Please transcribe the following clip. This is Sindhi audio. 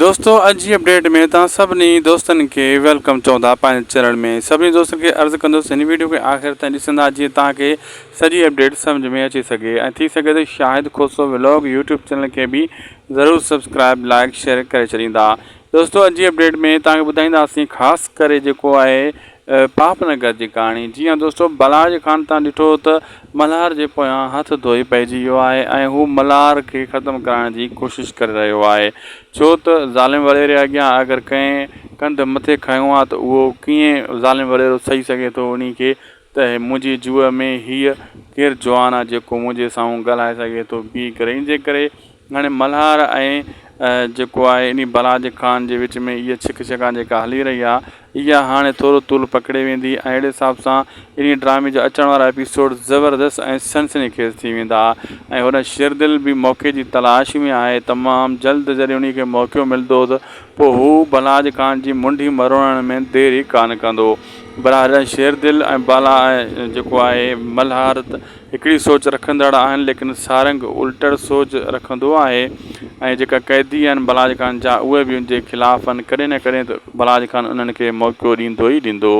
دوستو اڄ جي اپڊيٽ ۾ توهان سڀني دوستن کي welcome چئون ٿا پنهنجي چينل ۾ سڀني دوستن کي عرض ڪندس هن ويڊيو کي آخر تائين ڏسندا جيئن توهان کي سڄي اپڊيٽ سمجهه ۾ اچي سگهي ۽ ٿي سگهي ته Shahid Khoso vlog YouTube channel کي به ضرور سبسڪرائب لائڪ شيئر ڪري ڇڏيندا دوستو اڄ جي اپڊيٽ ۾ توهان کي ٻڌائينداسين خاص ڪري جيڪو آهي پاپ نگر جي ڪهاڻي جي ها دوستو بلاج خان تان ڏٺو ته ملهار جي پويان هٿ ڌوئي پئجي ويو آهي ۽ هو ملهار کي ختم ڪرائڻ جي ڪوشش ڪري رهيو آهي ڇو ته ظالم وڏيري اڳيان اگر ڪنهن ڪنڌ مٿي کنيو آهي ته اهو ڪيئن ظالم وڏيرو سهي سگهي ٿو انهي کي ته منهنجي جوء ۾ هيء ڪير جوان آهي جيڪو منهنجي سامهون ڳالهائي سگهي ٿو بيهي ڪري ان جي ڪري هاڻي ملهار ۽ جيڪو آهي انهي بلاج خان جي وچ ۾ اها ڇڪ ڇڪان جيڪا هلي رهي آهي اها هاڻي ٿورو طول پڪڙي ويندي ۽ اهڙي حساب سان انهي ڊرامي جا اچڻ وارا ايپيسوڊ زبردست ۽ سنسني خيز ٿي ويندا ۽ هوڏانهن شيردل به موقعي جي تلاش ۾ آهي تمام جلد جڏهن انهي کي موقعو ملندو ته پوء هو بلاج خان جي منڍي مروڙڻ ۾ دير ئي ڪانه ڪندو بهرحال شيردل ۽ بالا جيڪو آهي ملهار ته هڪڙي سوچ رکندڙ آهن ليڪن سارنگ الٽڙ سوچ رکندو آهي ۽ جيڪا قيدي آهن بلاج خان جا اهي به ان جي خلاف آهن ڪڏهن نه ڪڏهن ته بلاج خان انهن کي موقعو ڏيندو ئي ڏيندو.